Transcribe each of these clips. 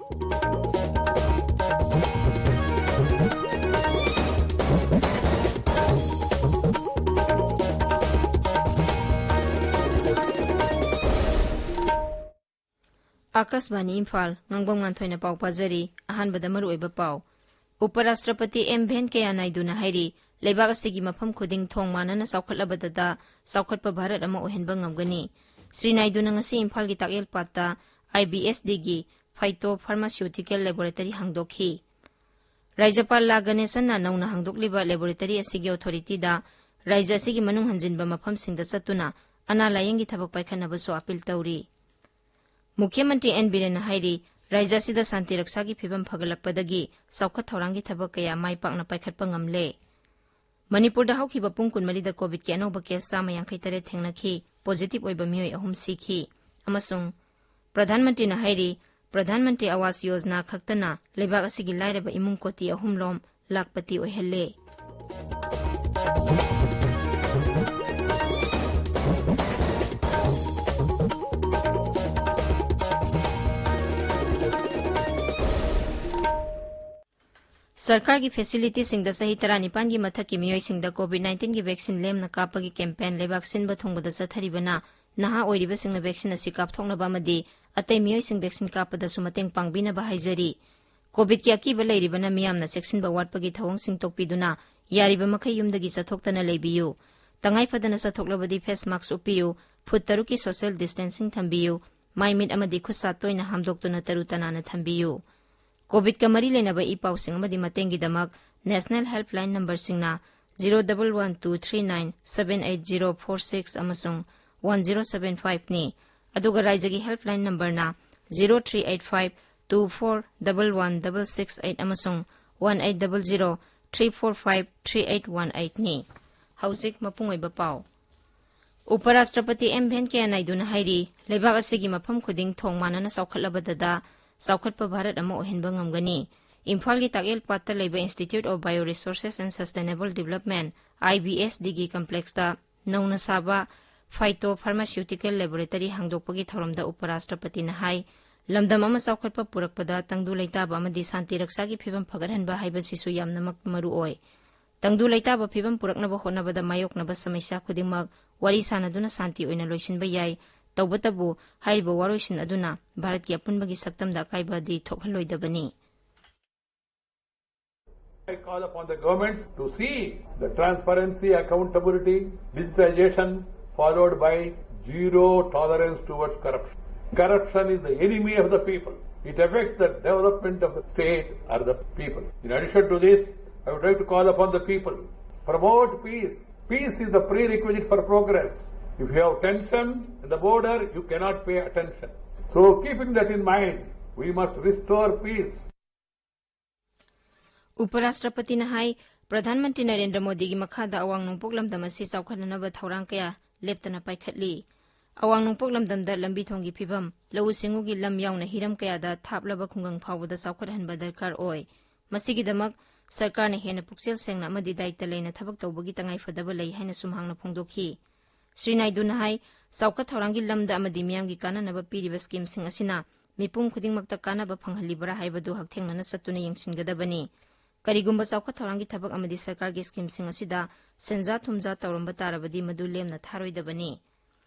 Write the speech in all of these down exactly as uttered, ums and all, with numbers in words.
ꯑꯥꯀꯥꯁꯕꯥꯅꯤ ꯏꯝꯐꯥꯜ, ꯉꯥꯡꯕꯝ ꯉꯥꯟꯊꯣꯏꯅ ꯄꯥꯎ ꯄꯥꯖꯔꯤ꯫ ꯑꯍꯥꯟꯕꯗ ꯃꯔꯨꯑꯣꯏꯕ ꯄꯥꯎ꯫ ꯎꯄꯔꯥꯁꯇ꯭ꯔꯄꯇꯤ ꯑꯦꯝ ꯚꯦꯟꯀꯌꯥ ꯅꯥꯏꯗꯨꯅ ꯍꯥꯏꯔꯤ, ꯂꯩꯕꯥꯛ ꯑꯁꯤꯒꯤ ꯃꯐꯝ ꯈꯨꯗꯤꯡ ꯊꯣꯡ ꯃꯥꯟꯅꯅ ꯆꯥꯎꯈꯠꯂꯕꯗꯇ ꯆꯥꯎꯈꯠꯄ ꯚꯥꯔꯠ ꯑꯃ ꯑꯣꯏꯍꯟꯕ ꯉꯝꯒꯅꯤ꯫ ꯁ꯭ꯔꯤ ꯅꯥꯏꯗꯨꯅ ꯉꯁꯤ ꯏꯝꯐꯥꯜꯒꯤ ꯇꯥꯛꯌꯦꯜ ꯄꯥꯠꯇ ꯑꯥꯏ ꯕꯤ ꯑꯦꯁ ꯗꯤꯒꯤ ꯐꯥꯏꯇꯣ ꯐꯥꯔꯃꯥꯁꯤꯌꯨꯇꯤꯀꯦꯜ ꯂꯦꯕꯣꯔꯦꯇꯔꯤ ꯍꯥꯡꯗꯣꯛꯈꯤ꯫ ꯔꯥꯖ꯭ꯌꯄꯥꯜ ꯂꯥ ꯒꯅꯦꯁꯟꯅ ꯅꯧꯅ ꯍꯥꯡꯗꯣꯛꯂꯤꯕ ꯂꯦꯕꯣꯔꯦꯇꯔꯤ ꯑꯁꯤꯒꯤ ꯑꯣꯊꯣꯔꯤꯇꯤꯗ ꯔꯥꯖ꯭ꯌ ꯑꯁꯤꯒꯤ ꯃꯅꯨꯡ ꯍꯟꯖꯤꯟꯕ ꯃꯐꯝꯁꯤꯡꯗ ꯆꯠꯇꯨꯅ ꯑꯅꯥ ꯂꯥꯌꯦꯡꯒꯤ ꯊꯕꯛ ꯄꯥꯏꯈꯠꯅꯕꯁꯨ ꯑꯥꯄꯤꯜ ꯇꯧꯔꯤ꯫ ꯃꯨꯈ꯭ꯌ ꯃꯟꯇ꯭ꯔꯤ ꯑꯦꯟ ꯕꯤꯔꯦꯟꯅ ꯍꯥꯏꯔꯤ, ꯔꯥꯖ꯭ꯌ ꯑꯁꯤꯗ ꯁꯥꯟꯇꯤ ꯔꯛꯁꯥꯒꯤ ꯐꯤꯕꯝ ꯐꯒꯠꯂꯛꯄꯗꯒꯤ ꯆꯥꯎꯈꯠ ꯊꯧꯔꯥꯡꯒꯤ ꯊꯕꯛ ꯀꯌꯥ ꯃꯥꯏ ꯄꯥꯛꯅ ꯄꯥꯏꯈꯠꯄ ꯉꯝꯂꯦ꯫ ꯃꯅꯤꯄꯨꯔꯗ ꯍꯧꯈꯤꯕ ꯄꯨꯡ ꯀꯨꯟꯃꯔꯤꯗ ꯀꯣꯚꯤꯗꯀꯤ ꯑꯅꯧꯕ ꯀꯦꯁ ꯆꯥꯝꯃ ꯌꯥꯡꯈꯩ ꯇꯔꯦꯠ ꯊꯦꯡꯅꯈꯤ, ꯄꯣꯖꯤꯇꯤꯚ ꯑꯣꯏꯕ ꯃꯤꯑꯣꯏ ꯑꯍꯨꯝ ꯁꯤꯈꯤ꯫ ꯑꯃꯁꯨꯡ ꯄ꯭ꯔꯙꯥꯟ ꯃꯟꯇ꯭ꯔꯤꯅ ꯍꯥꯏꯔꯤ, ꯄ꯭ꯔꯙꯥꯟ ꯃꯟꯇ꯭ꯔꯤ ꯑꯋꯥꯁ ꯌꯣꯖꯅꯥ ꯈꯛꯇꯅ ꯂꯩꯕꯥꯛ ꯑꯁꯤꯒꯤ ꯂꯥꯏꯔꯕ ꯏꯃꯨꯡ ꯀꯣꯇꯤ ꯑꯍꯨꯝ ꯂꯣꯝ ꯂꯥꯈꯄꯇꯤ ꯑꯣꯏꯍꯜꯂꯦ꯫ ꯁꯔꯀꯥꯔꯒꯤ ꯐꯦꯁꯤꯂꯤꯇꯤꯁꯤꯡꯗ ꯆꯍꯤ ꯇꯔꯥꯅꯤꯄꯥꯟꯒꯤ ꯃꯊꯛꯀꯤ ꯃꯤꯑꯣꯏꯁꯤꯡꯗ ꯀꯣꯚꯤꯗ ꯅꯥꯏꯟꯇꯤꯟꯒꯤ ꯚꯦꯛꯁꯤꯟ ꯂꯦꯝꯅ ꯀꯥꯞꯄꯒꯤ ꯀꯦꯝꯄꯦꯟ ꯂꯩꯕꯥꯛ ꯁꯤꯟꯕ ꯊꯨꯡꯕꯗ ꯆꯠꯊꯔꯤꯕꯅ ꯅꯍꯥ ꯑꯣꯏꯔꯤꯕꯁꯤꯡꯅ ꯚꯦꯛꯁꯤꯟ ꯑꯁꯤ ꯀꯥꯞꯊꯣꯛꯅꯕ ꯑꯃꯗꯤ ꯑꯇꯩ ꯃꯤꯑꯣꯏꯁꯤꯡ ꯚꯦꯛꯁꯤꯟ ꯀꯥꯞꯄꯗꯁꯨ ꯃꯇꯦꯡ ꯄꯥꯡꯕꯤꯅꯕ ꯍꯥꯏꯖꯔꯤ꯫ ꯀꯣꯚꯤꯗꯀꯤ ꯑꯀꯤꯕ ꯂꯩꯔꯤꯕꯅ ꯃꯤꯌꯥꯝꯅ ꯆꯦꯛꯁꯤꯟꯕ ꯋꯥꯠꯄꯒꯤ ꯊꯧꯑꯣꯡꯁꯤꯡ ꯇꯣꯛꯄꯤꯗꯨꯅ ꯌꯥꯔꯤꯕ ꯃꯈꯩ ꯌꯨꯝꯗꯒꯤ ꯆꯠꯊꯣꯛꯇꯅ ꯂꯩꯕꯤꯌꯨ꯫ ꯇꯉꯥꯏ ꯐꯗꯅ ꯆꯠꯊꯣꯛꯂꯕꯗꯤ ꯐꯦꯁ ꯃꯥꯛꯁ ꯎꯞꯄꯤꯌꯨ, ꯐꯨꯠ ꯇꯔꯨꯛꯀꯤ ꯁꯣꯁꯤꯌꯦꯜ ꯗꯤꯁꯇꯦꯟꯁꯤꯡ ꯊꯝꯕꯤꯌꯨ, ꯃꯥꯏ ꯃꯤꯠ ꯑꯃꯗꯤ ꯈꯨꯠ ꯁꯥ ꯇꯣꯏꯅ ꯍꯥꯝꯗꯣꯛꯇꯨꯅ ꯇꯔꯨ ꯇꯅꯥꯟꯅ ꯊꯝꯕꯤꯌꯨ꯫ ꯀꯣꯚꯤꯗꯀ ꯃꯔꯤ ꯂꯩꯅꯕ ꯏ ꯄꯥꯎꯁꯤꯡ ꯑꯃꯗꯤ ꯃꯇꯦꯡꯒꯤꯗꯃꯛ ꯅꯦꯁꯅꯦꯜ ꯍꯦꯜꯞꯂꯥꯏꯟ ꯅꯝꯕꯔꯁꯤꯡꯅ zero double one two three nine seven eight zero four six ꯑꯃꯁꯨꯡ ꯋꯥꯟ ꯖꯤꯔꯣ ꯁꯕꯦꯟ ꯐꯥꯏꯚꯅꯤ, ꯑꯗꯨꯒ ꯔꯥꯏꯖ꯭ꯌꯒꯤ ꯍꯦꯜꯞꯂꯥꯏꯟ ꯅꯝꯕꯔꯅ zero three eight five two four double one double six eight ꯑꯃꯁꯨꯡ one eight double zero three four five three eight one ꯑꯩꯠꯅꯤ꯫ ꯍꯧꯖꯤꯛ ꯃꯄꯨꯡ ꯑꯣꯏꯕ ꯄꯥꯎ꯫ ꯎꯄꯔꯥꯁꯇ꯭ꯔꯄꯇꯤ ꯑꯦꯝ ꯚꯦꯟꯀꯌꯥ ꯅꯥꯏꯗꯨꯅ ꯍꯥꯏꯔꯤ, ꯂꯩꯕꯥꯛ ꯑꯁꯤꯒꯤ ꯃꯐꯝ ꯈꯨꯗꯤꯡ ꯊꯣꯡ ꯃꯥꯟꯅꯅ ꯆꯥꯎꯈꯠꯂꯕꯗꯗ ꯆꯥꯎꯈꯠꯄ ꯚꯥꯔꯠ ꯑꯃ ꯑꯣꯏꯍꯟꯕ ꯉꯝꯒꯅꯤ꯫ ꯏꯝꯐꯥꯜꯒꯤ ꯇꯥꯛꯌꯦꯜ ꯄꯥꯠꯇ ꯂꯩꯕ Institute of Bioresources and Sustainable Development, IBSD ꯒꯤ ꯀꯝꯄ꯭ꯂꯦꯛꯁꯇ ꯅꯧꯅ ꯁꯥꯕ ꯐꯥꯏꯇꯣ ꯐꯥꯔꯃꯥꯁꯤꯌꯨꯇꯤꯀꯦꯜ ꯂꯦꯕꯣꯔꯦꯇꯔꯤ ꯍꯥꯡꯗꯣꯛꯄꯒꯤ ꯊꯧꯔꯝꯗ ꯎꯄꯔꯥꯁꯇ꯭ꯔꯄꯇꯤꯅ ꯍꯥꯏ, ꯂꯝꯗꯝ ꯑꯃ ꯆꯥꯎꯈꯠꯄ ꯄꯨꯔꯛꯄꯗ ꯇꯪꯗꯨ ꯂꯩꯇꯥꯕ ꯑꯃꯗꯤ ꯁꯥꯟꯇꯤ ꯔꯛꯁꯥꯒꯤ ꯐꯤꯕꯝ ꯐꯒꯠꯍꯟꯕ ꯍꯥꯏꯕꯁꯤꯁꯨ ꯌꯥꯝꯅꯃꯛ ꯃꯔꯨ ꯑꯣꯏ꯫ ꯇꯪꯗꯨ ꯂꯩꯇꯥꯕ ꯐꯤꯕꯝ ꯄꯨꯔꯛꯅꯕ ꯍꯣꯠꯅꯕꯗ ꯃꯥꯌꯣꯛꯅꯕ ꯁꯃꯁ꯭ꯌꯥ ꯈꯨꯗꯤꯡꯃꯛ ꯋꯥꯔꯤ ꯁꯥꯅꯗꯨꯅ ꯁꯥꯟꯇꯤ ꯑꯣꯏꯅ ꯂꯣꯏꯁꯤꯟꯕ ꯌꯥꯏ꯫ ꯇꯧꯕꯇꯕꯨ ꯍꯥꯏꯔꯤꯕ ꯋꯥꯔꯣꯏꯁꯤꯟ ꯑꯗꯨꯅ ꯚꯥꯔꯠꯀꯤ ꯑꯄꯨꯟꯕꯒꯤ ꯁꯛꯇꯝꯗ ꯑꯀꯥꯏꯕꯗꯤ ꯊꯣꯛꯍꯜꯂꯣꯏꯗꯕꯅꯤ꯫ I call upon the governments to see the transparency, accountability, digitization, followed by zero tolerance towards corruption. Corruption is the enemy of the people. It affects the development of the state or the people. In addition to this, I would like to call upon the people, promote peace. Peace is the prerequisite for progress. If you have tension at the border, you cannot pay attention. So, keeping that in mind, we must restore peace. ꯎꯄꯔꯥꯁꯇ꯭ꯔꯄꯇꯤꯅ ꯍꯥꯏ, ꯄ꯭ꯔꯙꯥꯟ ꯃꯟꯇ꯭ꯔꯤ ꯅꯔꯦꯟꯗ꯭ꯔ ꯃꯣꯗꯤꯒꯤ ꯃꯈꯥꯗ ꯑꯋꯥꯡ ꯅꯣꯡꯄꯣꯛ ꯂꯝꯗꯝ ꯑꯁꯤ ꯆꯥꯎꯈꯠꯅꯅꯕ ꯊꯧꯔꯥꯡ ꯀꯌꯥ ꯂꯦꯞꯇꯅ ꯄꯥꯏꯈꯠꯂꯤ꯫ ꯑꯋꯥꯡ ꯅꯣꯡꯄꯣꯛ ꯂꯝꯗꯝꯗ ꯂꯝꯕꯤ ꯊꯣꯡꯒꯤ ꯐꯤꯕꯝ, ꯂꯧꯎ ꯁꯤꯡꯎꯒꯤ ꯂꯝ ꯌꯥꯎꯅ ꯍꯤꯔꯝ ꯀꯌꯥꯗ ꯊꯥꯞꯂꯕ ꯈꯨꯡꯒꯪ ꯐꯥꯎꯕꯗ ꯆꯥꯎꯈꯠꯍꯟꯕ ꯗꯔꯀꯥꯔ ꯑꯣꯏ꯫ ꯃꯁꯤꯒꯤꯗꯃꯛ ꯁꯔꯀꯥꯔꯅ ꯍꯦꯟꯅ ꯄꯨꯛꯆꯦꯜ ꯁꯦꯡꯅ ꯑꯃꯗꯤ ꯗꯥꯏꯇ ꯂꯩꯅ ꯊꯕꯛ ꯇꯧꯕꯒꯤ ꯇꯉꯥꯏꯐꯗꯕ ꯂꯩ ꯍꯥꯏꯅꯁꯨ ꯃꯍꯥꯛꯅ ꯐꯣꯡꯗꯣꯛꯈꯤ꯫ ꯁ꯭ꯔꯤ ꯅꯥꯏꯗꯨꯅ ꯍꯥꯏ, ꯆꯥꯎꯈꯠ ꯊꯧꯔꯥꯡꯒꯤ ꯂꯝꯗ ꯑꯃꯗꯤ ꯃꯤꯌꯥꯝꯒꯤ ꯀꯥꯟꯅꯅꯕ ꯄꯤꯔꯤꯕ ꯁ꯭ꯀꯤꯝꯁꯤꯡ ꯑꯁꯤꯅ ꯃꯤꯄꯨꯝ ꯈꯨꯗꯤꯡꯃꯛꯇ ꯀꯥꯟꯅꯕ ꯐꯪꯍꯜꯂꯤꯕ꯭ꯔꯥ ꯍꯥꯏꯕꯗꯨ ꯍꯛꯊꯦꯡꯅꯅ ꯆꯠꯇꯨꯅ ꯌꯦꯡꯁꯤꯟꯒꯗꯕꯅꯤ꯫ ꯀꯔꯤꯒꯨꯝꯕ ꯆꯥꯎꯈꯠ ꯊꯧꯔꯥꯡꯒꯤ ꯊꯕꯛ ꯑꯃꯗꯤ ꯁꯔꯀꯥꯔꯒꯤ ꯁ꯭ꯀꯤꯝꯁꯤꯡ ꯑꯁꯤꯗ ꯁꯦꯟꯖꯥ ꯊꯨꯝꯖꯥ ꯇꯧꯔꯝꯕ ꯇꯥꯔꯕꯗꯤ ꯃꯗꯨ ꯂꯦꯝꯅ ꯊꯥꯔꯣꯏꯗꯕꯅꯤ꯫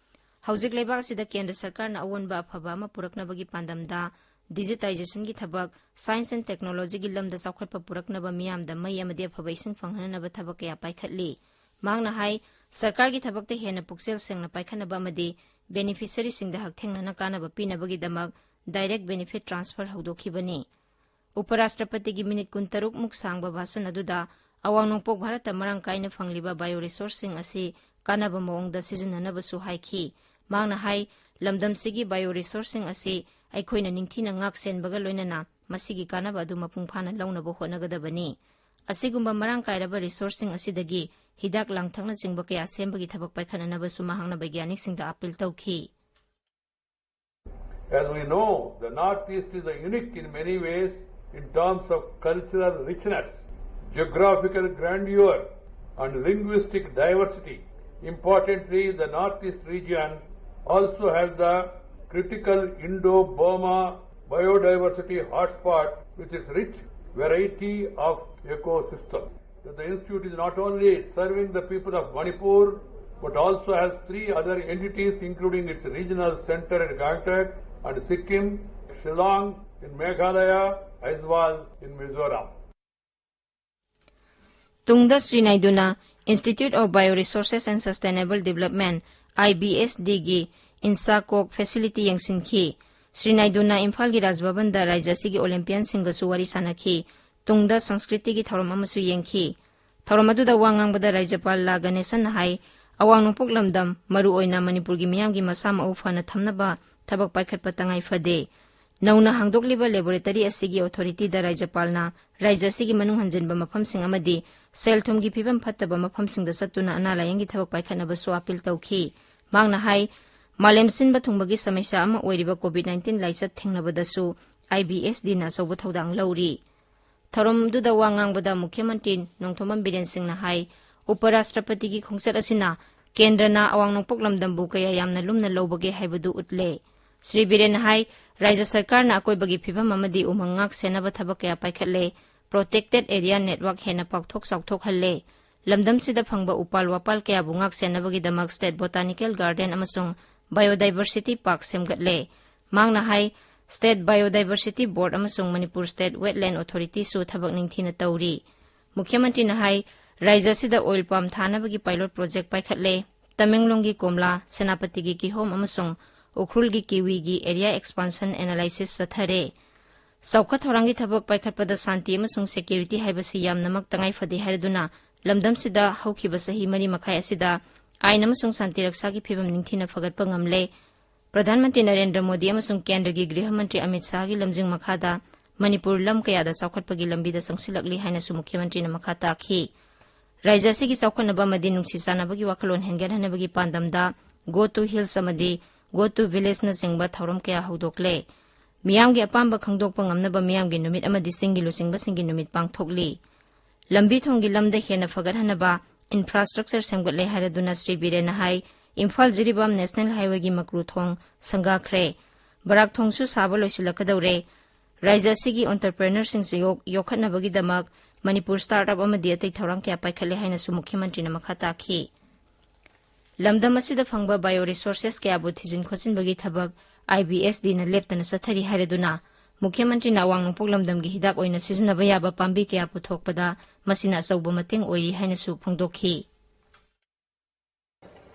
ꯍꯧꯖꯤꯛ ꯂꯩꯕꯥꯛ ꯑꯁꯤꯗ ꯀꯦꯟꯗ꯭ꯔ ꯁꯔꯀꯥꯔꯅ ꯑꯑꯣꯟꯕ ꯑꯐꯕ ꯑꯃ ꯄꯨꯔꯛꯅꯕꯒꯤ ꯄꯥꯟꯗꯝꯗ ꯗꯤꯖꯤꯇꯥꯏꯖꯦꯁꯟꯒꯤ ꯊꯕꯛ, ꯁꯥꯏꯟꯁ ꯑꯦꯟ ꯇꯦꯛꯅꯣꯂꯣꯖꯤꯒꯤ ꯂꯝꯗ ꯆꯥꯎꯈꯠꯄ ꯄꯨꯔꯛꯅꯕ, ꯃꯤꯌꯥꯝꯗ ꯃꯩ ꯑꯃꯗꯤ ꯑꯐꯕ ꯏꯁꯤꯡ ꯐꯪꯍꯟꯅꯕ ꯊꯕꯛ ꯀꯌꯥ ꯄꯥꯏꯈꯠꯂꯤ꯫ ꯃꯍꯥꯛꯅ ꯍꯥꯏ, ꯁꯔꯀꯥꯔꯒꯤ ꯊꯕꯛꯇ ꯍꯦꯟꯅ ꯄꯨꯛꯆꯦꯜ ꯁꯦꯡꯅ ꯄꯥꯏꯈꯠꯅꯕ ꯑꯃꯗꯤ ꯕꯦꯅꯤꯐꯤꯁꯔꯤꯁꯤꯡꯗ ꯍꯛꯊꯦꯡꯅꯅ ꯀꯥꯟꯅꯕ ꯄꯤꯅꯕꯒꯤꯗꯃꯛ ꯗꯥꯏꯔꯦꯛ ꯕꯦꯅꯤꯐꯤꯠ ꯇ꯭ꯔꯥꯟꯁꯐꯔ ꯍꯧꯗꯣꯛꯈꯤꯕꯅꯤ꯫ ꯎꯄꯔꯥꯁꯇ꯭ꯔꯄꯇꯤꯒꯤ ꯃꯤꯅꯤꯠ ꯀꯨꯟꯇꯔꯨꯛ ꯃꯨꯛ ꯁꯥꯡꯕ ꯚꯥꯁꯟ ꯑꯗꯨꯗ ꯑꯋꯥꯡ ꯅꯣꯡꯄꯣꯛ ꯚꯥꯔꯠꯇ ꯃꯔꯥꯡ ꯀꯥꯏꯅ ꯐꯪꯂꯤꯕ ꯕꯥꯏꯑꯣ ꯔꯤꯁꯣꯔꯁꯁꯤꯡ ꯑꯁꯤ ꯀꯥꯟꯅꯕ ꯃꯑꯣꯡꯗ ꯁꯤꯖꯤꯟꯅꯅꯕꯁꯨ ꯍꯥꯏꯈꯤ꯫ ꯃꯍꯥꯛꯅ ꯍꯥꯏ, ꯂꯝꯗꯝꯁꯤꯒꯤ ꯕꯥꯏꯑꯣ ꯔꯤꯁꯣꯔꯁꯁꯤꯡ ꯑꯁꯤ ꯑꯩꯈꯣꯏꯅ ꯅꯤꯡꯊꯤꯅ ꯉꯥꯛ ꯁꯦꯟꯕꯒ ꯂꯣꯏꯅꯅ ꯃꯁꯤꯒꯤ ꯀꯥꯟꯅꯕ ꯑꯗꯨ ꯃꯄꯨꯡ ꯐꯥꯅ ꯂꯧꯅꯕ ꯍꯣꯠꯅꯒꯗꯕꯅꯤ꯫ ꯑꯁꯤꯒꯨꯝꯕ ꯃꯔꯥꯡ ꯀꯥꯏꯔꯕ ꯔꯤꯁꯣꯔꯁꯁꯤꯡ ꯑꯁꯤꯗꯒꯤ ꯍꯤꯗꯥꯛ ꯂꯥꯡꯊꯛꯅꯆꯤꯡꯕ ꯀꯌꯥ ꯁꯦꯝꯕꯒꯤ ꯊꯕꯛ ꯄꯥꯏꯈꯠꯅꯅꯕꯁꯨ ꯃꯍꯥꯛꯅ ꯕꯩꯒ꯭ꯌꯥꯅꯤꯛꯁꯤꯡꯗ ꯑꯥꯄꯤꯜ ꯇꯧꯈꯤ꯫ As we know, the Northeast is a unique in many ways in terms of cultural richness, geographical grandeur, and linguistic diversity. Importantly, the Northeast region also has the critical Indo-Burma biodiversity hotspot with its rich variety of ecosystem. That the institute is not only serving the people of Manipur, but also has three other entities, including its regional center at Gangtok and Sikkim, Shillong in Meghalaya, Aizawl in Mizoram. ꯇꯨꯡꯗ Shri ꯅꯥꯏꯗꯨꯅ Institute of Bioresources and Sustainable Development, IBSDꯒꯤ INSACOG facility ꯌꯦꯡꯁꯤꯟꯈꯤ꯫ ꯁ꯭ꯔꯤ ꯅꯥꯏꯗꯨꯅ ꯏꯝꯐꯥꯜꯒꯤ ꯔꯥꯖ ꯚꯕꯟꯗ ꯔꯥꯖ꯭ꯌ ꯑꯁꯤꯒꯤ ꯑꯣꯂꯦꯝꯄꯤꯌꯟꯁꯤꯡꯒꯁꯨ ꯋꯥꯔꯤ ꯁꯥꯅꯈꯤ꯫ ꯇꯨꯡꯗ ꯁꯪꯁꯀ꯭ꯔꯤꯇꯤꯒꯤ ꯊꯧꯔꯝ ꯑꯃꯁꯨ ꯌꯦꯡꯈꯤ꯫ ꯊꯧꯔꯝ ꯑꯗꯨꯗ ꯋꯥ ꯉꯥꯡꯕꯗ ꯔꯥꯖ꯭ꯌꯄꯥꯜ ꯂꯥ ꯒꯅꯦꯁꯟꯅ ꯍꯥꯏ, ꯑꯋꯥꯡ ꯅꯣꯡꯄꯣꯛ ꯂꯝꯗꯝ, ꯃꯔꯨꯑꯣꯏꯅ ꯃꯅꯤꯄꯨꯔꯒꯤ ꯃꯤꯌꯥꯝꯒꯤ ꯃꯁꯥ ꯃꯎ ꯐꯅ ꯊꯝꯅꯕ ꯊꯕꯛ ꯄꯥꯏꯈꯠꯄ ꯇꯉꯥꯏ ꯐꯗꯦ꯫ ꯅꯧꯅ ꯍꯥꯡꯗꯣꯛꯂꯤꯕ ꯂꯦꯕꯣꯔꯦꯇꯔꯤ ꯑꯁꯤꯒꯤ ꯑꯣꯊꯣꯔꯤꯇꯤꯗ ꯔꯥꯖ꯭ꯌꯄꯥꯜꯅ ꯔꯥꯖ꯭ꯌ ꯑꯁꯤꯒꯤ ꯃꯅꯨꯡ ꯍꯟꯖꯤꯟꯕ ꯃꯐꯝꯁꯤꯡ ꯑꯃꯗꯤ ꯁꯦꯜ ꯊꯨꯝꯒꯤ ꯐꯤꯕꯝ ꯐꯠꯇꯕ ꯃꯐꯝꯁꯤꯡꯗ ꯆꯠꯇꯨꯅ ꯑꯅꯥ ꯂꯥꯌꯦꯡꯒꯤ ꯊꯕꯛ ꯄꯥꯏꯈꯠꯅꯕꯁꯨ ꯑꯄꯤꯜ ꯇꯧꯈꯤ꯫ ꯃꯍꯥꯛꯅ ꯍꯥꯏ, ꯃꯥꯂꯦꯝ ꯁꯤꯟꯕ ꯊꯨꯡꯕꯒꯤ ꯁꯃꯁ꯭ꯌꯥ ꯑꯃ ꯑꯣꯏꯔꯤꯕ ꯀꯣꯚꯤꯗ ꯅꯥꯏꯟꯇꯤꯟ ꯂꯥꯏꯆꯠ ꯊꯦꯡꯅꯕꯗꯁꯨ IBSDꯅ ꯑꯆꯧꯕ ꯊꯧꯗꯥꯡ ꯂꯧꯔꯤ꯫ ꯊꯧꯔꯝꯗꯨꯗ ꯋꯥ ꯉꯥꯡꯕꯗ ꯃꯨꯈ꯭ꯌ ꯃꯟꯇ꯭ꯔꯤ ꯅꯣꯡꯊꯣꯝꯕꯝ ꯕꯤꯔꯦꯟ ꯁꯤꯡꯅ ꯍꯥꯏ, ꯎꯄ ꯔꯥꯁꯇ꯭ꯔꯄꯇꯤꯒꯤ ꯈꯣꯡꯆꯠ ꯑꯁꯤꯅ ꯀꯦꯟꯗ꯭ꯔꯅ ꯑꯋꯥꯡ ꯅꯣꯡꯄꯣꯛ ꯂꯝꯗꯝꯕꯨ ꯀꯌꯥ ꯌꯥꯝꯅ ꯂꯨꯝꯅ ꯂꯧꯕꯒꯦ ꯍꯥꯏꯕꯗꯨ ꯎꯠꯂꯦ꯫ ꯁ꯭ꯔꯤ ꯕꯤꯔꯦꯟꯅ ꯍꯥꯏ, ꯔꯥꯖ꯭ꯌ ꯁꯔꯀꯥꯔꯅ ꯑꯀꯣꯏꯕꯒꯤ ꯐꯤꯕꯝ ꯑꯃꯗꯤ ꯎꯃꯪ ꯉꯥꯛ ꯁꯦꯟꯅꯕ ꯊꯕꯛ ꯀꯌꯥ ꯄꯥꯏꯈꯠꯂꯦ, protected area network ꯍꯦꯟꯅ ꯄꯥꯛꯊꯣꯛ ꯆꯥꯎꯊꯣꯛꯍꯜꯂꯦ, ꯂꯝꯗꯝꯁꯤꯗ ꯐꯪꯕ ꯎꯄꯥꯜ ꯋꯥꯄꯥꯜ ꯀꯌꯥꯕꯨ ꯉꯥꯛ ꯁꯦꯟꯅꯕꯒꯤꯗꯃꯛ State Botanical Garden ꯑꯃꯁꯨꯡ Biodiversity Park ꯁꯦꯝꯒꯠꯂꯦ꯫ ꯃꯍꯥꯛꯅ ꯍꯥꯏ, State Biodiversity Board ꯑꯃꯁꯨꯡ ꯃꯅꯤꯄꯨꯔ State Wetland Authorityꯁꯨ ꯊꯕꯛ ꯅꯤꯡꯊꯤꯅ ꯇꯧꯔꯤ꯫ ꯃꯨꯈ꯭ꯌ ꯃꯟꯇ꯭ꯔꯤꯅ ꯍꯥꯏ, ꯔꯥꯖ꯭ꯌ ꯑꯁꯤꯗ oil palm ꯊꯥꯅꯕꯒꯤ pilot project ꯄꯥꯏꯈꯠꯂꯦ꯫ ꯇꯃꯦꯡꯂꯣꯡꯒꯤ ꯀꯣꯝꯂꯥ, ꯁꯦꯅꯥꯄꯇꯤꯒꯤ ꯀꯤꯍꯣꯝ ꯑꯃꯁꯨꯡ ꯎꯈ꯭ꯔꯨꯜꯒꯤ ꯀꯤꯋꯤꯒꯤ area expansion analysis ꯆꯠꯊꯔꯦ꯫ ꯆꯥꯎꯈꯠ ꯊꯧꯔꯥꯡꯒꯤ ꯊꯕꯛ ꯄꯥꯏꯈꯠꯄꯗ ꯁꯥꯟꯇꯤ ꯑꯃꯁꯨꯡ security ꯍꯥꯏꯕꯁꯤ ꯌꯥꯝꯅꯃꯛ ꯇꯉꯥꯏ ꯐꯗꯦ ꯍꯥꯏꯔꯗꯨꯅ ꯂꯝꯗꯝꯁꯤꯗ ꯍꯧꯈꯤꯕ ꯆꯍꯤ ꯃꯔꯤ ꯃꯈꯥꯏ ꯑꯁꯤꯗ ꯑꯥꯏꯟ ꯑꯃꯁꯨꯡ ꯁꯥꯟꯇꯤ ꯔꯛꯁꯥꯒꯤ ꯐꯤꯕꯝ ꯅꯤꯡꯊꯤꯅ ꯐꯒꯠꯄ ꯉꯝꯂꯦ꯫ ꯄ꯭ꯔꯙꯥꯟ ꯃꯟꯇ꯭ꯔꯤ ꯅꯔꯦꯟꯗ꯭ꯔ ꯃꯣꯗꯤ ꯑꯃꯁꯨꯡ ꯀꯦꯟꯗ꯭ꯔꯒꯤ ꯒ꯭ꯔꯤꯍ ꯃꯟꯇ꯭ꯔꯤ ꯑꯃꯤꯠ ꯁꯥꯍꯒꯤ ꯂꯝꯖꯤꯡ ꯃꯈꯥꯗ ꯃꯅꯤꯄꯨꯔ ꯂꯝ ꯀꯌꯥꯗ ꯆꯥꯎꯈꯠꯄꯒꯤ ꯂꯝꯕꯤꯗ ꯆꯪꯁꯤꯜꯂꯛꯂꯤ ꯍꯥꯏꯅꯁꯨ ꯃꯨꯈ꯭ꯌ ꯃꯟꯇ꯭ꯔꯤꯅ ꯃꯈꯥ ꯇꯥꯈꯤ꯫ ꯔꯥꯖ꯭ꯌ ꯑꯁꯤꯒꯤ ꯆꯥꯎꯈꯠꯅꯕ ꯑꯃꯗꯤ ꯅꯨꯡꯁꯤ ꯆꯥꯟꯅꯕꯒꯤ ꯋꯥꯈꯜꯂꯣꯟ ꯍꯦꯟꯒꯠꯍꯟꯅꯕꯒꯤ ꯄꯥꯟꯗꯝꯗ Go to Hills ꯑꯃꯗꯤ Go to Villageꯅꯆꯤꯡꯕ ꯊꯧꯔꯝ ꯀꯌꯥ ꯍꯧꯗꯣꯛꯂꯦ꯫ ꯃꯤꯌꯥꯝꯒꯤ ꯑꯄꯥꯝꯕ ꯈꯪꯗꯣꯛꯄ ꯉꯝꯅꯕ ꯃꯤꯌꯥꯝꯒꯤ ꯅꯨꯃꯤꯠ ꯑꯃꯗꯤ ꯆꯤꯡꯒꯤ ꯂꯨꯆꯤꯡꯕꯁꯤꯡꯒꯤ ꯅꯨꯃꯤꯠ ꯄꯥꯡꯊꯣꯛꯂꯤ꯫ ꯂꯝꯕꯤ ꯊꯣꯡꯒꯤ ꯂꯝꯗ ꯍꯦꯟꯅ ꯐꯒꯠꯍꯟꯅꯕ infrastructure ꯁꯦꯝꯒꯠꯂꯦ ꯍꯥꯏꯔꯗꯨꯅ ꯁ꯭ꯔꯤ ꯕꯤꯔꯦꯟꯅ ꯍꯥꯏ, ꯏꯝꯐꯥꯜ ꯖꯤꯔꯤꯕꯥꯝ ꯅꯦꯁꯅꯦꯜ ꯍꯥꯏꯋꯦꯒꯤ ꯃꯀ꯭ꯔꯨ ꯊꯣꯡ ꯁꯪꯒꯥꯈ꯭ꯔꯦ꯫ ꯕꯔꯥꯛ ꯊꯣꯡꯁꯨ ꯁꯥꯕ ꯂꯣꯏꯁꯤꯜꯂꯛꯀꯗꯧꯔꯦ꯫ ꯔꯥꯏꯖ꯭ꯌ ꯑꯁꯤꯒꯤ entrepreneurꯁꯤꯡꯁꯨ ꯌꯣꯛ-, ꯌꯣꯛꯈꯠꯅꯕꯒꯤꯗꯃꯛ ꯃꯅꯤꯄꯨꯔ startup ꯑꯃꯗꯤ ꯑꯇꯩ ꯊꯧꯔꯥꯡ ꯀꯌꯥ ꯄꯥꯏꯈꯠꯂꯦ ꯍꯥꯏꯅꯁꯨ ꯃꯨꯈ꯭ꯌꯃꯟꯇ꯭ꯔꯤꯅ ꯃꯈꯥ ꯇꯥꯈꯤ꯫ ꯂꯝꯗꯝ ꯑꯁꯤꯗ ꯐꯪꯕ bioresources ꯀꯌꯥꯕꯨ ꯊꯤꯖꯤꯟ ꯈꯣꯠꯆꯤꯟꯕꯒꯤ ꯊꯕꯛ IBSDꯅ ꯂꯦꯞꯇꯅ ꯆꯠꯊꯔꯤ ꯍꯥꯏꯔꯗꯨꯅ, ꯃꯨꯈ꯭ꯌꯃꯟꯇ꯭ꯔꯤꯅ ꯑꯋꯥꯡ ꯅꯣꯡꯄꯣꯛ ꯂꯝꯗꯝꯒꯤ ꯍꯤꯗꯥꯛ ꯑꯣꯏꯅ ꯁꯤꯖꯤꯟꯅꯕ ꯌꯥꯕ ꯄꯥꯝꯕꯤ ꯀꯌꯥ ꯄꯨꯊꯣꯛꯄꯗ ꯃꯁꯤꯅ ꯑꯆꯧꯕ ꯃꯇꯦꯡ ꯑꯣꯏꯔꯤ ꯍꯥꯏꯅꯁꯨ ꯐꯣꯡꯗꯣꯛꯈꯤ꯫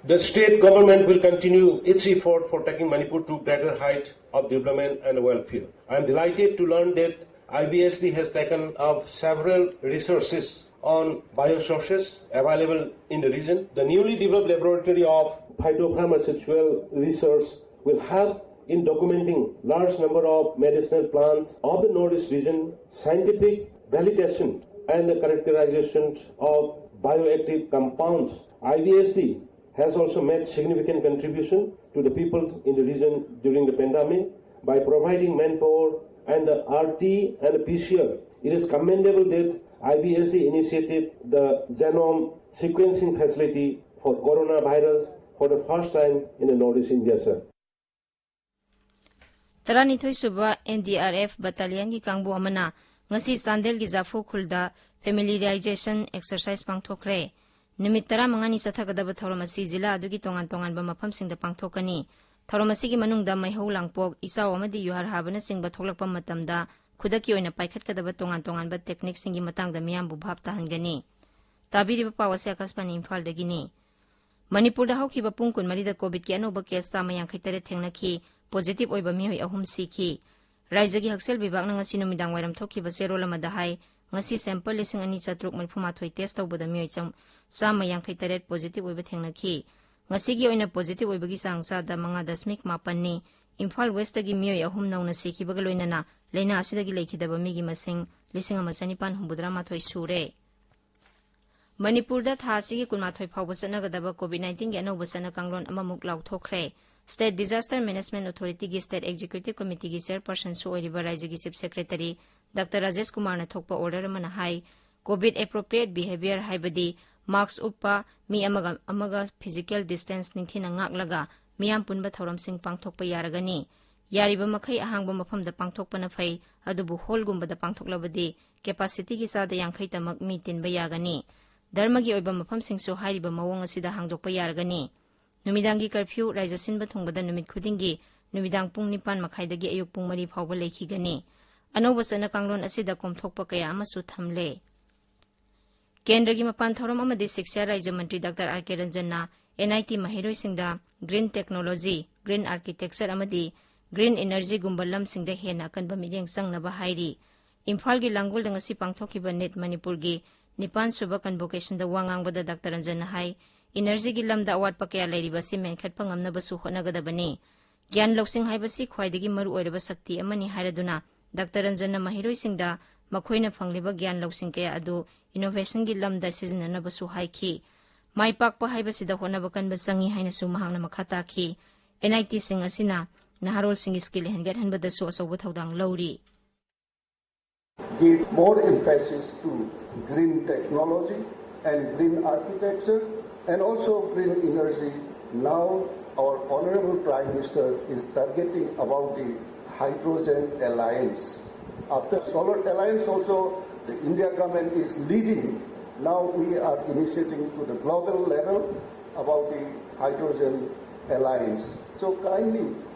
The state government will continue its effort for taking Manipur to greater height of development and welfare. I am delighted to learn that IBSD has taken up several resources on biosources available in the region. The newly developed laboratory of phytopharmaceutical research will help in documenting large number of medicinal plants of the Northeast region, scientific validation and the characterization of bioactive compounds. IBSD has also made significant contribution to the people in the region during the pandemic by providing manpower and the RT and the PCR. It is commendable that IBSD initiated the genome sequencing facility for coronavirus for the first time in the Northeast India, sir. ꯇꯔꯥꯅꯤꯊꯣꯏ ꯁꯨꯕ NDRF battalionꯒꯤ ꯀꯥꯡꯕꯨ ꯑꯃꯅ ꯉꯁꯤ ꯆꯥꯟꯗꯦꯜꯒꯤ ꯖꯥꯐꯨ ꯈꯨꯜꯗ familiarization exercise ꯄꯥꯡꯊꯣꯛꯈ꯭ꯔꯦ꯫ ꯅꯨꯃꯤꯠ ꯇꯔꯥꯃꯉꯥꯅꯤ ꯆꯠꯊꯒꯗꯕ ꯊꯧꯔꯝ ꯑꯁꯤ ꯖꯤꯂꯥ ꯑꯗꯨꯒꯤ ꯇꯣꯉꯥꯟ ꯇꯣꯉꯥꯟꯕ ꯃꯐꯝꯁꯤꯡꯗ ꯄꯥꯡꯊꯣꯛꯀꯅꯤ꯫ ꯊꯧꯔꯝ ꯑꯁꯤꯒꯤ ꯃꯅꯨꯡꯗ ꯃꯩꯍꯧ ꯂꯥꯡꯄꯣꯛ, ꯏꯆꯥꯎ ꯑꯃꯗꯤ ꯌꯨꯍꯥꯔ ꯍꯥꯕꯅꯆꯤꯡꯕ ꯊꯣꯛꯂꯛꯄ ꯃꯇꯝꯗ ꯈꯨꯗꯛꯀꯤ ꯑꯣꯏꯅ ꯄꯥꯏꯈꯠꯀꯗꯕ ꯇꯣꯉꯥꯟ ꯇꯣꯉꯥꯟꯕ techniqueꯁꯤꯡꯒꯤ ꯃꯇꯥꯡꯗ ꯃꯤꯌꯥꯝꯕꯨ ꯚꯥꯞ ꯇꯥꯍꯟꯒꯅꯤ꯫ ꯇꯥꯕꯤꯔꯤꯕ ꯄꯥꯎ ꯑꯁꯤ ꯑꯀꯥꯁꯕꯥꯅꯤ ꯏꯝꯐꯥꯜꯗꯒꯤꯅꯤ꯫ ꯃꯅꯤꯄꯨꯔꯗ ꯍꯧꯈꯤꯕ ꯄꯨꯡ ꯀꯨꯟꯃꯔꯤꯗ COVIDꯀꯤ ꯑꯅꯧꯕ case ꯆꯥꯝꯃ ꯌꯥꯡꯈꯩ ꯇꯔꯦꯠ ꯊꯦꯡꯅꯈꯤ꯫ Positive ꯑꯣꯏꯕ ꯃꯤꯑꯣꯏ ꯑꯍꯨꯝ ꯁꯤꯈꯤ꯫ ꯔꯥꯏꯖ꯭ꯌꯒꯤ ꯍꯛꯁꯦꯜ ꯕꯤꯚꯥꯒꯅ ꯉꯁꯤ ꯅꯨꯃꯤꯗꯥꯡ ꯋꯥꯏꯔꯝ ꯊꯣꯛꯈꯤꯕ ꯆꯦꯔꯣꯜ ꯑꯃꯗ ꯍꯥꯏ, ꯉꯁꯤ sample ꯂꯤꯁꯤꯡ ꯑꯅꯤ ꯆꯥꯇ꯭ꯔꯨꯛ ꯃꯔꯤꯐꯨ ꯃꯥꯊꯣꯏ test ꯇꯧꯕꯗ ꯃꯤꯑꯣꯏ ꯆꯥꯝ-, ꯆꯥꯝꯃ ꯌꯥꯡꯈꯩ ꯇꯔꯦꯠ positive ꯑꯣꯏꯕ ꯊꯦꯡꯅꯈꯤ꯫ ꯉꯁꯤꯒꯤ ꯑꯣꯏꯅ positive ꯑꯣꯏꯕꯒꯤ ꯆꯥꯡ ꯆꯥꯗ ꯃꯉꯥ ꯗꯁꯃꯤꯛ ꯃꯥꯄꯟꯅꯤ꯫ ꯏꯝꯐꯥꯜ Westꯇꯒꯤ ꯃꯤꯑꯣꯏ ꯑꯍꯨꯝ ꯅꯧꯅ ꯁꯤꯈꯤꯕꯒ ꯂꯣꯏꯅꯅ ꯂꯩꯅꯥ ꯑꯁꯤꯗꯒꯤ ꯂꯩꯈꯤꯗꯕ ꯃꯤꯒꯤ ꯃꯁꯤꯡ ꯂꯤꯁꯤꯡ ꯑꯃ ꯆꯅꯤꯄꯥꯟ ꯍꯨꯝꯐꯨꯇꯔꯥ ꯃꯥꯊꯣꯏ ꯁꯨꯔꯦ꯫ ꯃꯅꯤꯄꯨꯔꯗ ꯊꯥ ꯑꯁꯤꯒꯤ ꯀꯨꯟꯃꯥꯊꯣꯏ ꯐꯥꯎꯕ ꯆꯠꯅꯒꯗꯕ COVID nineteenꯒꯤ ꯑꯅꯧꯕ ꯆꯠꯅ ꯀꯥꯡꯂꯣꯟ ꯑꯃꯃꯨꯛ ꯂꯥꯎꯊꯣꯛꯈ꯭ꯔꯦ꯫ State Disaster Management Authorityꯒꯤ State Executive Committeeꯒꯤ chairpersonꯁꯨ ꯑꯣꯏꯔꯤꯕ ꯔꯥꯏꯖ꯭ꯌꯒꯤ Chief Secretary Doctor ꯔꯥꯖꯦꯁ ꯀꯨꯃꯥꯔꯅ ꯊꯣꯛꯄ order ꯑꯃꯅ ꯍꯥꯏ, COVID appropriate behaviour ꯍꯥꯏꯕꯗꯤ ꯃꯥꯛꯁ ꯎꯞꯄ, ꯃꯤ ꯑꯃꯒ ꯑꯃꯒ ꯐꯤꯖꯤꯀꯦꯜ ꯗꯤꯁꯇꯦꯟꯁ ꯅꯤꯡꯊꯤꯅ ꯉꯥꯛꯂꯒ ꯃꯤꯌꯥꯝ ꯄꯨꯟꯕ ꯊꯧꯔꯝꯁꯤꯡ ꯄꯥꯡꯊꯣꯛꯄ ꯌꯥꯔꯒꯅꯤ꯫ ꯌꯥꯔꯤꯕ ꯃꯈꯩ ꯑꯍꯥꯡꯕ ꯃꯐꯝꯗ ꯄꯥꯡꯊꯣꯛꯄꯅ ꯐꯩ, ꯑꯗꯨꯕꯨ ꯍꯣꯜꯒꯨꯝꯕꯗ ꯄꯥꯡꯊꯣꯛꯂꯕꯗꯤ ꯀꯦꯄꯥꯁꯤꯇꯤꯒꯤ ꯆꯥꯗ ꯌꯥꯡꯈꯩꯇꯃꯛ ꯃꯤ ꯇꯤꯟꯕ ꯌꯥꯒꯅꯤ꯫ ꯙꯔꯃꯒꯤ ꯑꯣꯏꯕ ꯃꯐꯝꯁꯤꯡꯁꯨ ꯍꯥꯏꯔꯤꯕ ꯃꯑꯣꯡ ꯑꯁꯤꯗ ꯍꯥꯡꯗꯣꯛꯄ ꯌꯥꯔꯒꯅꯤ꯫ ꯅꯨꯃꯤꯗꯥꯡꯒꯤ ꯀꯔꯐ꯭ꯌꯨ ꯔꯥꯏꯖ ꯁꯤꯟꯕ ꯊꯨꯡꯕꯗ ꯅꯨꯃꯤꯠ ꯈꯨꯗꯤꯡꯒꯤ ꯅꯨꯃꯤꯗꯥꯡ ꯄꯨꯡ ꯅꯤꯄꯥꯟ ꯃꯈꯥꯏꯗꯒꯤ ꯑꯌꯨꯛ ꯄꯨꯡ ꯃꯔꯤ ꯐꯥꯎꯕ ꯂꯩꯈꯤꯒꯅꯤ꯫ ꯑꯅꯧꯕ ꯆꯠꯅ ꯀꯥꯡꯂꯣꯟ ꯑꯁꯤꯗ ꯀꯣꯝꯊꯣꯛꯄ ꯀꯌꯥ ꯑꯃꯁꯨ ꯊꯝꯂꯦ꯫ ꯀꯦꯟꯗ꯭ꯔꯒꯤ ꯃꯄꯥꯟ ꯊꯧꯔꯝ ꯑꯃꯗꯤ ꯁꯤꯛꯁꯥ ꯔꯥꯏꯖ꯭ꯌ ꯃꯟꯇ꯭ꯔꯤ ꯗꯥꯛꯇꯔ ꯑꯥꯔ ꯀꯦ ꯔꯟꯖꯟꯅ ꯑꯦꯟ ꯑꯥꯏ ꯇꯤ ꯃꯍꯩꯔꯣꯏꯁꯤꯡꯗ ꯒ꯭ꯔꯤꯟ ꯇꯦꯛꯅꯣꯂꯣꯖꯤ, ꯒ꯭ꯔꯤꯟ ꯑꯥꯔꯀꯤꯇꯦꯛꯆꯔ ꯑꯃꯗꯤ ꯒ꯭ꯔꯤꯟ ꯏꯅꯔꯖꯤꯒꯨꯝꯕ ꯂꯝꯁꯤꯡꯗ ꯍꯦꯟꯅ ꯑꯀꯟꯕ ꯃꯤꯠꯌꯦꯡ ꯆꯪꯅꯕ ꯍꯥꯏꯔꯤ꯫ ꯏꯝꯐꯥꯜꯒꯤ ꯂꯥꯡꯒꯣꯜꯗ ꯉꯁꯤ ꯄꯥꯡꯊꯣꯛꯈꯤꯕ ꯅꯤꯠ ꯃꯅꯤꯄꯨꯔꯒꯤ ꯅꯤꯄꯥꯟ ꯁꯨꯕ ꯀꯟꯚꯣꯀꯦꯁꯟꯗ ꯋꯥ ꯉꯥꯡꯕꯗ ꯗꯥꯛꯇꯔ ꯔꯟꯖꯟꯅ ꯍꯥꯏ, ꯏꯅꯔꯖꯤꯒꯤ ꯂꯝꯗ ꯑꯋꯥꯠꯄ ꯀꯌꯥ ꯂꯩꯔꯤꯕ ꯑꯁꯤ ꯃꯦꯟꯈꯠꯄ ꯉꯝꯅꯕꯁꯨ ꯍꯣꯠꯅꯒꯗꯕꯅꯤ꯫ ꯒ꯭ꯌꯥꯟ ꯂꯧꯁꯤꯡ ꯍꯥꯏꯕꯁꯤ ꯈ꯭ꯋꯥꯏꯗꯒꯤ ꯃꯔꯨ ꯑꯣꯏꯔꯕ ꯁꯛꯇꯤ ꯑꯃꯅꯤ ꯍꯥꯏꯔꯗꯨꯅ, ꯗꯥꯛꯇꯔ ꯔꯟꯖꯟꯅ ꯃꯍꯩꯔꯣꯏꯁꯤꯡꯗ ꯃꯈꯣꯏꯅ ꯐꯪꯂꯤꯕ ꯒ꯭ꯌꯥꯟ ꯂꯧꯁꯤꯡ ꯀꯌꯥ ꯑꯗꯨ ꯏꯅꯣꯚꯦꯁꯟꯒꯤ ꯂꯝꯗ ꯁꯤꯖꯤꯟꯅꯅꯕꯁꯨ ꯍꯥꯏꯈꯤ꯫ ꯃꯥꯏ ꯄꯥꯛꯄ ꯍꯥꯏꯕꯁꯤꯗ ꯍꯣꯠꯅꯕ ꯀꯟꯕ ꯆꯪꯏ ꯍꯥꯏꯅꯁꯨ ꯃꯍꯥꯛꯅ ꯃꯈꯥ ꯇꯥꯈꯤ꯫ ꯑꯦꯟ ꯑꯥꯏ ꯇꯤꯁꯤꯡ ꯑꯁꯤꯅ ꯅꯍꯥꯔꯣꯜꯁꯤꯡꯒꯤ ꯁ꯭ꯀꯤꯜ ꯍꯦꯟꯒꯠꯍꯟꯕꯗꯁꯨ ꯑꯆꯧꯕ ꯊꯧꯗꯥꯡ ꯂꯧꯔꯤ꯫ Give more emphasis to green technology and green architecture and also green energy. Now our Honorable Prime Minister is targeting about the Hydrogen Alliance. After Solar Alliance also, the India government is leading. Now we are initiating to the global level about the Hydrogen Alliance. So kindly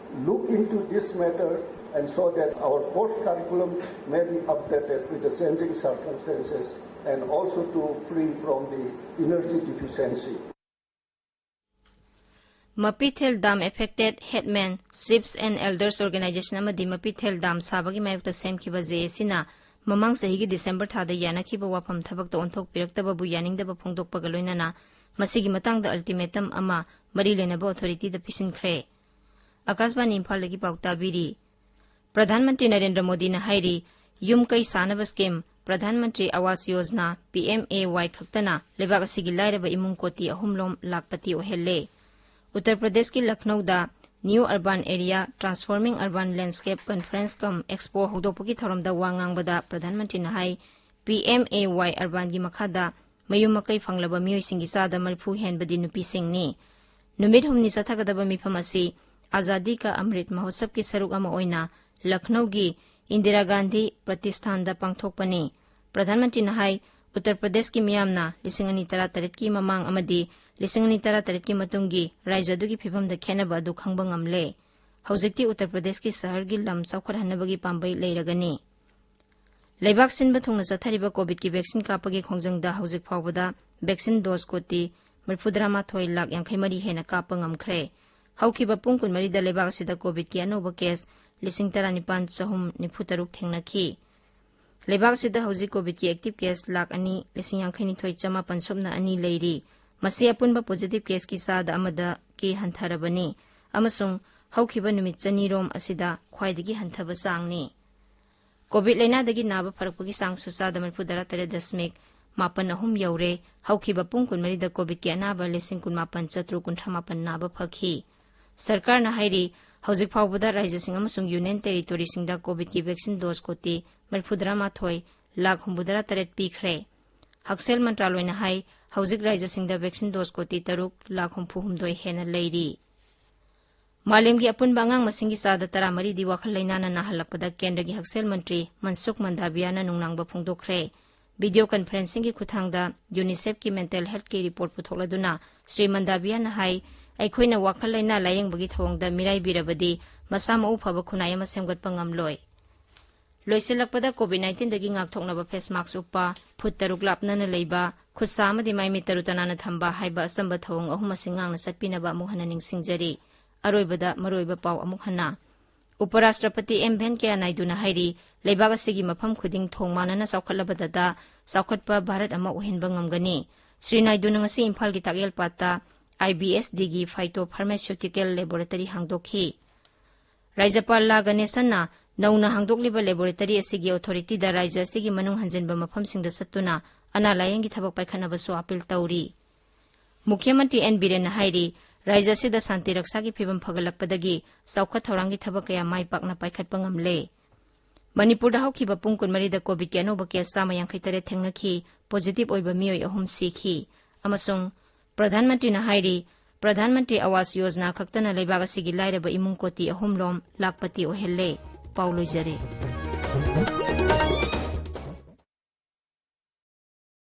look into this matter and so that our course curriculum may be updated with the changing circumstances and also to free from the energy deficiency. Mapithel dam affected headmen, chiefs and elders organisation ꯑꯃꯗꯤ Mapithel dam ꯁꯥꯕꯒꯤ ꯃꯥꯌꯣꯛꯇ ꯁꯦꯝꯈꯤꯕ J ꯑꯦ ꯁꯤꯅ ꯃꯃꯥꯡ ꯆꯍꯤꯒꯤ December ꯊꯥꯗ ꯌꯥꯅꯈꯤꯕ ꯋꯥꯐꯝ ꯊꯕꯛꯇ ꯑꯣꯟꯊꯣꯛꯄꯤꯔꯛꯇꯕꯕꯨ ꯌꯥꯅꯤꯡꯗꯕ ꯐꯣꯡꯗꯣꯛꯄꯒ ꯂꯣꯏꯅꯅ ꯃꯁꯤꯒꯤ ꯃꯇꯥꯡꯗ ꯑꯜꯇꯤꯃꯦꯇꯝ ꯑꯃ ꯃꯔꯤ ꯂꯩꯅꯕ ꯑꯣꯊꯣꯔꯤꯇꯤꯗ ꯄꯤꯁꯤꯟꯈ꯭ꯔꯦ꯫ ꯑꯥꯀꯥꯁꯕꯥꯅꯤ ꯏꯝꯐꯥꯜꯗꯒꯤ ꯄꯥꯎ ꯇꯥꯕꯤꯔꯤ꯫ ꯄ꯭ꯔꯙꯥꯟ ꯃꯟꯇ꯭ꯔꯤ ꯅꯔꯦꯟꯗ꯭ꯔ ꯃꯣꯗꯤꯅ ꯍꯥꯏꯔꯤ, ꯌꯨꯝ ꯀꯩ ꯁꯥꯅꯕ scheme Pradhan Mantri Awas Yojana, P M A ꯋꯥꯏ, ꯈꯛꯇꯅ ꯂꯩꯕꯥꯛ ꯑꯁꯤꯒꯤ ꯂꯥꯏꯔꯕ ꯏꯃꯨꯡ ꯀꯣꯇꯤ ꯑꯍꯨꯝ ꯂꯣꯝ ꯂꯥꯛꯄꯇꯤ ꯑꯣꯏꯍꯜꯂꯦ꯫ ꯎꯠꯇꯔ ꯄ꯭ꯔꯗꯦꯁꯀꯤ ꯂꯈꯅꯧꯗ new urban area transforming urban landscape conference cum expo ꯍꯧꯗꯣꯛꯄꯒꯤ ꯊꯧꯔꯝꯗ ꯋꯥ ꯉꯥꯡꯕꯗ ꯄ꯭ꯔꯙꯥꯟ ꯃꯟꯇ꯭ꯔꯤꯅ ꯍꯥꯏ, ꯄꯤ ꯑꯦꯝ ꯑꯦ ꯋꯥꯏ ꯑꯔꯕꯥꯟꯒꯤ ꯃꯈꯥꯗ ꯃꯌꯨꯝ ꯃꯀꯩ ꯐꯪꯂꯕ ꯃꯤꯑꯣꯏꯁꯤꯡꯒꯤ ꯆꯥꯗ ꯃꯔꯤꯐꯨ ꯍꯦꯟꯕꯗꯤ ꯅꯨꯄꯤꯁꯤꯡꯅꯤ꯫ ꯅꯨꯃꯤꯠ ꯍꯨꯝꯅꯤ ꯆꯠꯊꯒꯗꯕ ꯃꯤꯐꯝ ꯑꯁꯤ ꯑꯖꯥꯗꯤ ꯀꯥ ꯑꯃ꯭ꯔꯤꯠ ꯃꯍꯣꯠꯁꯕꯀꯤ ꯁꯔꯨꯛ ꯑꯃ ꯑꯣꯏꯅ ꯂꯈꯅꯧꯒꯤ ꯏꯟꯗꯤꯔꯥ ꯒꯥꯟꯙꯤ ꯄ꯭ꯔꯇꯤꯁꯊꯥꯟꯗ ꯄꯥꯡꯊꯣꯛꯄꯅꯤ꯫ ꯄ꯭ꯔꯙꯥꯟ ꯃꯟꯇ꯭ꯔꯤꯅ ꯍꯥꯏ, ꯎꯠꯇꯔ ꯄ꯭ꯔꯗꯦꯁꯀꯤ ꯃꯤꯌꯥꯝꯅ ꯂꯤꯁꯤꯡ ꯑꯅꯤ ꯇꯔꯥꯇꯔꯦꯠꯀꯤ ꯃꯃꯥꯡ ꯑꯃꯗꯤ ꯂꯤꯁꯤꯡ ꯑꯅꯤ ꯇꯔꯥꯇꯔꯦꯠꯀꯤ ꯃꯇꯨꯡꯒꯤ ꯔꯥꯖ꯭ꯌ ꯑꯗꯨꯒꯤ ꯐꯤꯕꯝꯗ ꯈꯦꯠꯅꯕ ꯑꯗꯨ ꯈꯪꯕ ꯉꯝꯂꯦ꯫ ꯍꯧꯖꯤꯛꯇꯤ ꯎꯠꯇꯔ ꯄ꯭ꯔꯗꯦꯁꯀꯤ ꯁꯍꯔꯒꯤ ꯂꯝ ꯆꯥꯎꯈꯠꯍꯟꯅꯕꯒꯤ ꯄꯥꯝꯕꯩ ꯂꯩꯔꯒꯅꯤ꯫ ꯂꯩꯕꯥꯛ ꯁꯤꯟꯕ ꯊꯨꯡꯅ ꯆꯠꯊꯔꯤꯕ ꯀꯣꯚꯤꯗꯀꯤ ꯚꯦꯛꯁꯤꯟ ꯀꯥꯞꯄꯒꯤ ꯈꯣꯡꯖꯪꯗ ꯍꯧꯖꯤꯛ ꯐꯥꯎꯕꯗ ꯚꯦꯛꯁꯤꯟ ꯗꯣꯁ ꯀꯣꯇꯤ ꯃꯔꯤꯐꯨꯇꯔꯥꯃꯥꯊꯣꯏ ꯂꯥꯈ ꯌꯥꯡꯈꯩ ꯃꯔꯤ ꯍꯦꯟꯅ ꯀꯥꯞꯄ ꯉꯝꯈ꯭ꯔꯦ꯫ ꯍꯧꯈꯤꯕ ꯄꯨꯡ ꯀꯨꯟꯃꯔꯤꯗ ꯂꯩꯕꯥꯛ ꯑꯁꯤꯗ ꯀꯣꯚꯤꯗꯀꯤ ꯑꯅꯧꯕ ꯀꯦꯁ ꯂꯤꯁꯤꯡ ꯇꯔꯥꯅꯤꯄꯥꯟ ꯆꯍꯨꯝ ꯅꯤꯐꯨ ꯇꯔꯨꯛ ꯊꯦꯡꯅꯈꯤ꯫ ꯂꯩꯕꯥꯛ ꯑꯁꯤꯗ ꯍꯧꯖꯤꯛ ꯀꯣꯚꯤꯗꯀꯤ ꯑꯦꯛꯇꯤꯚ ꯀꯦꯁ ꯂꯥꯈ ꯑꯅꯤ ꯂꯤꯁꯤꯡ ꯌꯥꯡꯈꯩ ꯅꯤꯊꯣꯏ ꯆꯃꯥꯄꯟ ꯁꯨꯞꯅ ꯑꯅꯤ ꯂꯩꯔꯤ꯫ ꯃꯁꯤ ꯑꯄꯨꯟꯕ ꯄꯣꯖꯤꯇꯤꯚ ꯀꯦꯁꯀꯤ ꯆꯥꯗ ꯑꯃꯗꯒꯤ ꯍꯟꯊꯔꯕꯅꯤ ꯑꯃꯁꯨꯡ ꯍꯧꯈꯤꯕ ꯅꯨꯃꯤꯠ ꯆꯅꯤꯔꯣꯝ ꯑꯁꯤꯗ ꯈ꯭ꯋꯥꯏꯗꯒꯤ ꯍꯟꯊꯕ ꯆꯥꯡꯅꯤ꯫ ꯀꯣꯚꯤꯗ ꯂꯥꯏꯅꯥꯗꯒꯤ ꯅꯥꯕ ꯐꯔꯛꯄꯒꯤ ꯆꯥꯡꯁꯨ ꯆꯥꯗ ꯃꯔꯤꯐꯨꯇꯔꯥ ꯇꯔꯦꯠ ꯗꯁꯃꯤꯛ ꯃꯥꯄꯟ ꯑꯍꯨꯝ ꯌꯧꯔꯦ꯫ ꯍꯧꯈꯤꯕ ꯄꯨꯡ ꯀꯨꯟꯃꯔꯤꯗ ꯀꯣꯚꯤꯗꯀꯤ ꯑꯅꯥꯕ ꯂꯤꯁꯤꯡ ꯀꯨꯟꯃꯥꯄꯟ ꯆꯥꯇ꯭ꯔꯨꯛ ꯀꯨꯟꯊ꯭ꯔꯥ ꯃꯥꯄꯟ ꯅꯥꯕ ꯐꯈꯤ꯫ ꯁꯔꯀꯥꯔꯅ ꯍꯥꯏꯔꯤ, ꯍꯧꯖꯤꯛ ꯐꯥꯎꯕꯗ ꯔꯥꯖ꯭ꯌꯁꯤꯡ ꯑꯃꯁꯨꯡ ꯌꯨꯅꯤꯌꯟ ꯇꯦꯔꯤꯇꯣꯔꯤꯁꯤꯡꯗ ꯀꯣꯚꯤꯗꯀꯤ ꯚꯦꯛꯁꯤꯟ ꯗꯣꯁ ꯀꯣꯇꯤ ꯃꯔꯤꯐꯨꯇꯔꯥꯃꯥꯊꯣꯏ ꯂꯥꯈ ꯍꯨꯝꯐꯨꯇꯔꯥ ꯇꯔꯦꯠ ꯄꯤꯈ꯭ꯔꯦ꯫ ꯍꯛꯁꯦꯜ ꯃꯟꯇ꯭ꯔꯥꯂꯣꯏꯅ ꯍꯥꯏ, ꯍꯧꯖꯤꯛ ꯔꯥꯖ꯭ꯌꯁꯤꯡꯗ ꯚꯦꯛꯁꯤꯟ ꯗꯣꯁ ꯀꯣꯇꯤ ꯇꯔꯨꯛ ꯂꯥꯈ ꯍꯨꯝꯐꯨꯍꯨꯝꯗꯣꯏ ꯍꯦꯟꯅ ꯂꯩꯔꯤ꯫ ꯃꯥꯂꯦꯝꯒꯤ ꯑꯄꯨꯟꯕ ꯑꯉꯥꯡ ꯃꯁꯤꯡꯒꯤ ꯆꯥꯗ ꯇꯔꯥꯃꯔꯤꯗꯤ ꯋꯥꯈꯜ ꯂꯩꯅꯥꯅ ꯅꯥꯍꯜꯂꯛꯄꯗ ꯀꯦꯟꯗ꯭ꯔꯒꯤ ꯍꯛꯁꯦꯜ ꯃꯟꯇ꯭ꯔꯤ ꯃꯟꯁꯨꯈ ꯃꯟꯗꯥꯕꯤꯌꯥꯅ ꯅꯨꯡꯅꯥꯡꯕ ꯐꯣꯡꯗꯣꯛꯈ꯭ꯔꯦ꯫ ꯚꯤꯗꯤꯑꯣ ꯀꯟꯐꯔꯦꯟꯁꯤꯡꯒꯤ ꯈꯨꯠꯊꯥꯡꯗ ꯌꯨꯅꯤꯁꯦꯐꯀꯤ ꯃꯦꯟꯇꯦꯜ ꯍꯦꯜꯊꯀꯤ ꯔꯤꯄꯣꯔꯠ ꯄꯨꯊꯣꯛꯂꯗꯨꯅ ꯁ꯭ꯔꯤ ꯃꯟꯗꯥꯕꯤꯌꯥꯅ ꯍꯥꯏ, ꯑꯩꯈꯣꯏꯅ ꯋꯥꯈꯜ ꯂꯩꯅꯥ ꯂꯥꯌꯦꯡꯕꯒꯤ ꯊꯧꯑꯣꯡꯗ ꯃꯤꯔꯥꯏꯕꯤꯔꯕꯗꯤ ꯃꯁꯥ ꯃꯎ ꯐꯕ ꯈꯨꯟꯅꯥꯏ ꯑꯃ ꯁꯦꯝꯒꯠꯄ ꯉꯝꯂꯣꯏ꯫ ꯂꯣꯏꯁꯤꯜꯂꯛꯄꯗ ꯀꯣꯚꯤꯗ ꯅꯥꯏꯟꯇꯤꯟꯗꯒꯤ ꯉꯥꯛꯊꯣꯛꯅꯕ ꯐꯦꯁ ꯃꯥꯛꯁ ꯎꯞꯄ, ꯐꯨꯠ ꯇꯔꯨꯛ ꯂꯥꯞꯅꯅ ꯂꯩꯕ, ꯈꯨꯠ ꯁꯥ ꯑꯃꯗꯤ ꯃꯥꯏ ꯃꯤꯠ ꯇꯔꯨ ꯇꯅꯥꯟꯅ ꯊꯝꯕ ꯍꯥꯏꯕ ꯑꯆꯝꯕ ꯊꯧꯑꯣꯡ ꯑꯍꯨꯝ ꯑꯁꯤ ꯉꯥꯛꯅ ꯆꯠꯄꯤꯅꯕ ꯑꯃꯨꯛ ꯍꯟꯅ ꯅꯤꯡꯁꯤꯡꯖꯔꯤ꯫ ꯑꯔꯣꯏꯕꯗ ꯃꯔꯨꯑꯣꯏꯕ ꯄꯥꯎ ꯑꯃꯨꯛ ꯍꯟꯅ꯫ ꯎꯄꯔꯥꯁꯇ꯭ꯔꯄꯇꯤ ꯑꯦꯝ ꯚꯦꯟꯀꯌꯥ ꯅꯥꯏꯗꯨꯅ ꯍꯥꯏꯔꯤ, ꯂꯩꯕꯥꯛ ꯑꯁꯤꯒꯤ ꯃꯐꯝ ꯈꯨꯗꯤꯡ ꯊꯣꯡ ꯃꯥꯟꯅꯅ ꯆꯥꯎꯈꯠꯂꯕꯗꯇ ꯆꯥꯎꯈꯠꯄ ꯚꯥꯔꯠ ꯑꯃ ꯑꯣꯏꯍꯟꯕ ꯉꯝꯒꯅꯤ꯫ ꯁ꯭ꯔꯤ ꯅꯥꯏꯗꯨꯅ ꯉꯁꯤ ꯏꯝꯐꯥꯜꯒꯤ ꯇꯥꯛꯌꯦꯜꯄꯥꯠꯇ ꯑꯥꯏ ꯕꯤ ꯑꯦꯁ ꯗꯤꯒꯤ ꯐꯥꯏꯇꯣ ꯐꯥꯔꯃꯥꯁꯤꯌꯨꯇꯤꯀꯦꯜ ꯂꯦꯕꯣꯔꯦꯇꯔꯤ ꯍꯥꯡꯗꯣꯛꯈꯤ꯫ ꯔꯥꯖ꯭ꯌꯄꯥꯜ ꯂꯥ ꯒꯅꯦꯁꯟꯅ ꯅꯧꯅ ꯍꯥꯡꯗꯣꯛꯂꯤꯕ ꯂꯦꯕꯣꯔꯦꯇꯔꯤ ꯑꯁꯤꯒꯤ ꯑꯣꯊꯣꯔꯤꯇꯤꯗ ꯔꯥꯖ꯭ꯌ ꯑꯁꯤꯒꯤ ꯃꯅꯨꯡ ꯍꯟꯖꯤꯟꯕ ꯃꯐꯝꯁꯤꯡꯗ ꯆꯠꯇꯨꯅ ꯑꯅꯥ ꯂꯥꯌꯦꯡꯒꯤ ꯊꯕꯛ ꯄꯥꯏꯈꯠꯅꯕꯁꯨ ꯑꯄꯤꯜ ꯇꯧꯔꯤ꯫ ꯃꯨꯈ꯭ꯌ ꯃꯟꯇ꯭ꯔꯤ ꯑꯦꯟ ꯕꯤꯔꯦꯟꯅ ꯍꯥꯏꯔꯤ, ꯔꯥꯖ꯭ꯌ ꯑꯁꯤꯗ ꯁꯥꯟꯇꯤ ꯔꯛꯁꯥꯒꯤ ꯐꯤꯕꯝ ꯐꯒꯠꯂꯛꯄꯗꯒꯤ ꯆꯥꯎꯈꯠ ꯊꯧꯔꯥꯡꯒꯤ ꯊꯕꯛ ꯀꯌꯥ ꯃꯥꯏ ꯄꯥꯛꯅ ꯄꯥꯏꯈꯠꯄ ꯉꯝꯂꯦ꯫ ꯃꯅꯤꯄꯨꯔꯗ ꯍꯧꯈꯤꯕ ꯄꯨꯡ ꯀꯨꯟꯃꯔꯤꯗ ꯀꯣꯚꯤꯗꯀꯤ ꯑꯅꯧꯕ ꯀꯦꯁ ꯆꯥꯝꯃ ꯌꯥꯡꯈꯩ ꯇꯔꯦꯠ ꯊꯦꯡꯅꯈꯤ꯫ ꯄꯣꯖꯤꯇꯤꯚ ꯑꯣꯏꯕ ꯃꯤꯑꯣꯏ ꯑꯍꯨꯝ ꯁꯤꯈꯤ꯫ ꯑꯃꯁꯨꯡ ꯄ꯭ꯔꯙꯥꯟ ꯃꯟꯇ꯭ꯔꯤꯅ ꯍꯥꯏꯔꯤ, ꯄ꯭ꯔꯙꯥꯟ ꯃꯟꯇ꯭ꯔꯤ ꯑꯋꯥꯁ ꯌꯣꯖꯅꯥ ꯈꯛꯇꯅ ꯂꯩꯕꯥꯛ ꯑꯁꯤꯒꯤ ꯂꯥꯏꯔꯕ ꯏꯃꯨꯡ ꯀꯣꯇꯤ ꯑꯍꯨꯝ ꯂꯣꯝ ꯂꯥꯛꯄꯇꯤ ꯑꯣꯏꯍꯜꯂꯦ꯫ ꯄꯥꯎ ꯂꯣꯏꯖꯔꯦ꯫